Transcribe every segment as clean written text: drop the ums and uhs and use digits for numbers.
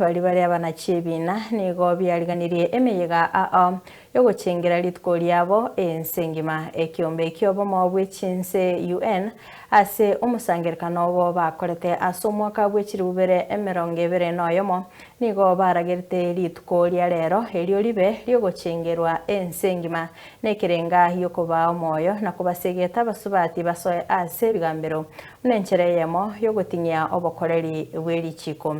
baria bare abanachi ebiina nigo biariganirie emeyega ao yogochengera rituko riabo ense engima. Ekiombe ki'obomo bwe chinse, UN, ase omosangererekano obo bakorete ase omwaka bwe chiribubere 21 nigo baragerete rituko ria rero erio ribe ri'ogochengerwa ense engima nekerenga gi'okobaa omoyo na kobasegeta abasubati basoe ase ebigambero buna enchera eyemo y'ogoting'ia obokoreri bwe richiiko.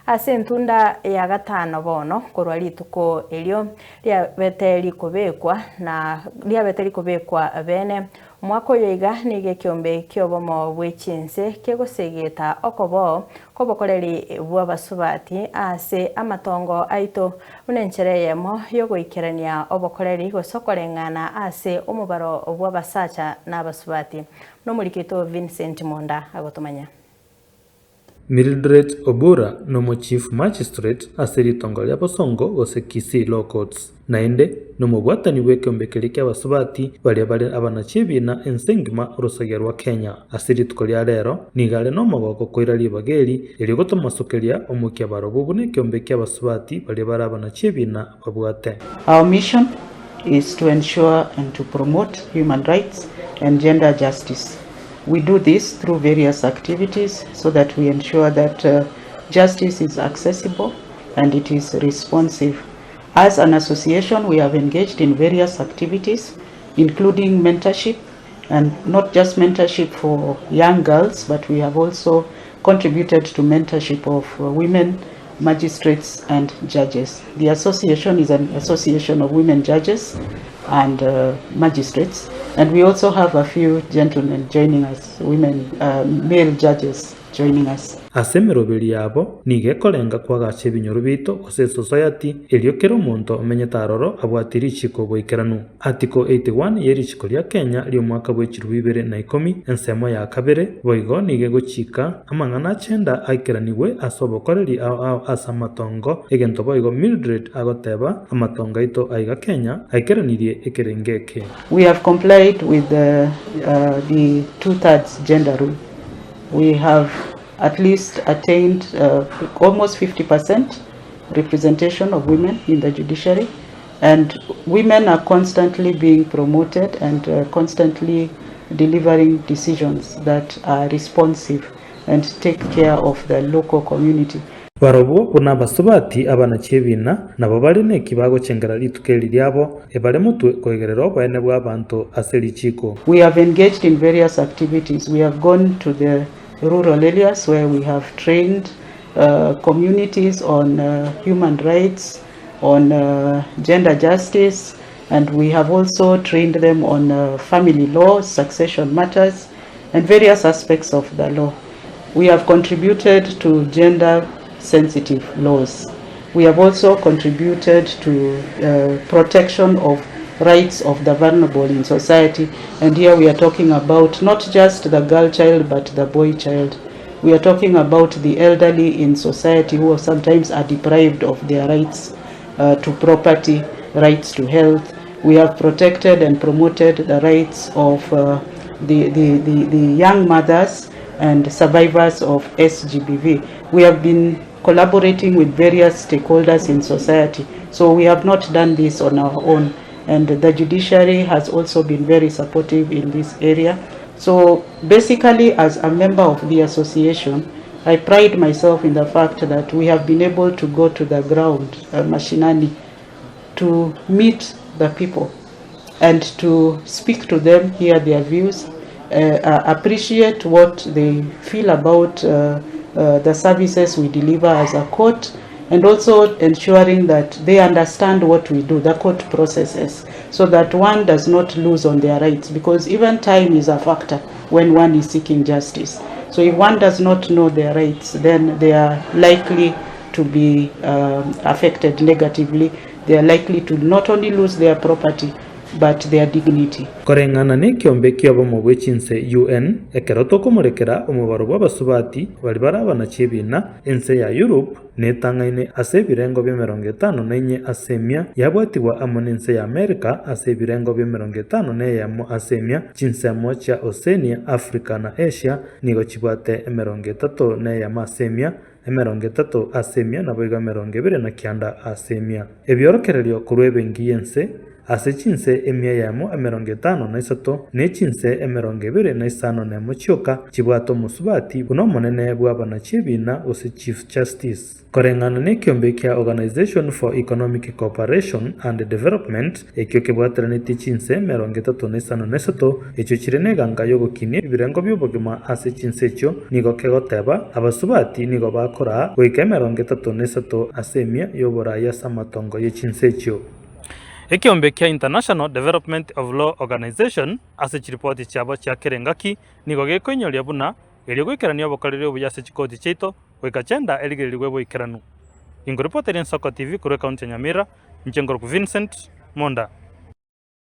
Ase entunda ya gatano bono korwa rituko erio riabete rikobekwa na riabete rikobekwa bene, omwaka oyo iga nigo ekeombe ki'obomo bwe chinse kegosegeta okoboo kw'obokoreri bw'abasubati ase amatongo aito buna enchera eyemo y'ogoikerania obokoreri gose okoreng'ana ase omobaro bw'abasacha na abasubati. Buna omoriki oito Vincent Monda agotomanya. Mildred Obura nomo-Chief Magistrate ase ritongo ria Bosongo gose Kisii Law Courts. Naende nomobwatani bw'ekeombe keria ki'abasubati baria bare abanachi ebiina ense engima orosagia rwa Kenya. Ase rituko ria rero nigo are nomogoko koira ribaga eri erio gotomosokeria omokia barobwo buna ekeombe ki'abasubati baria bare abanachi ebiina babwate. Our mission is to ensure and to promote human rights and gender justice. We do this through various activities so that we ensure that uh, justice is accessible and it is responsive. As an association, we have engaged in various activities, including mentorship, and not just mentorship for young girls, but we have also contributed to mentorship of uh, women magistrates and judges. The association is an association of women judges and uh, magistrates, and we also have a few gentlemen joining us, women, uh, male judges joining us. Ase emeroberi yabo nigo ekorenga koagacha ebinyoro biaito gose esosayati, erio kera omonto omenyete aroro abwatie richiiko boikeranu. Article 81 ye richiiko ria Kenya ri'omwaka bwe chirubi ibere na ikomi, ensemo ya kabere, boigo nigo egochika amang'ana achenda aikeranigwe ase obokoreri ao ao ase amatongo, egento boigo Mildred agoteba amatongo aito aiga Kenya aikeranirie ekerengo eke. We have complied with the, uh, the two thirds gender rule. We have at least attained uh, almost 50% representation of women in the judiciary. And women are constantly being promoted and uh, constantly delivering decisions that are responsive and take care of the local community. Barobwo buna abasubati abanachi ebiina, nabo bare neki bagochengera rituko eri riabo, ebare motwe koigerera oboene bw'abanto ase richiiko. We have engaged in various activities. We have gone to the rural areas where we have trained uh, communities on uh, human rights, on uh, gender justice, and we have also trained them on uh, family law, succession matters, and various aspects of the law. We have contributed to gender sensitive laws. We have also contributed to uh, protection of rights of the vulnerable in society. And here we are talking about not just the girl child, but the boy child. We are talking about the elderly in society who sometimes are deprived of their rights uh, to property, rights to health. We have protected and promoted the rights of uh, the, the, the, the young mothers and survivors of SGBV. We have been collaborating with various stakeholders in society. So we have not done this on our own. And the judiciary has also been very supportive in this area. So basically, as a member of the association, I pride myself in the fact that we have been able to go to the ground, uh, mashinani, to meet the people and to speak to them, hear their views, uh, uh, appreciate what they feel about uh, uh, the services we deliver as a court, and also ensuring that they understand what we do, the court processes, so that one does not lose on their rights, because even time is a factor when one is seeking justice. So if one does not know their rights, then they are likely to be um, affected negatively. They are likely to not only lose their property, but their dignity. Koreng'ana nekiombe ki'obomo bwe chinse, UN, ekero tokomorekera omobaro bw'abasubati baria bare abanachi ebiina, ense ya Europe netang'aine ase ebirengo bi'emerongo etano na inye ase emia, yabwatigwa amo nense ya Amerika ase ebirengo bi'emerongo etano na eyemo ase emia, chinsemo chia Oceania, Africa na Asia nigo chibwate emerongo etato na eyemo ase emia. 30 ase emia naboigo 29 ase emia. Ebiorokererio korwa ebenki y'ense ase chinse emia eyemo 53 ne chinse 25 chioka chibwate omosubati buna omonene bw'abanachi ebina gose Chief Justice. Koreng'ana nekiombe kia Organisation for Economic Cooperation and Development, ekio kebwateranetie chinse 33 echio chire neganga y'ogokinia ebirengo bi'obogima ase chinse echio, nigo kegoteba, Abasubati nigo bakoraa goika 33 ase emia y'oboraai ase amatongo ye chinse echio. Ekiombe kia International Development of Law Organisation ase chiripoti chiabo chia kera engaki nigo gekoinyoria buna erio goikerania obokoreri obuya ase chikoti chiaito goika chenda erigererigwe boikeranu. Inkoripotera Ensoko TV korwa ekaunti ya Nyamira, inche nkorokwa Vincent Monda.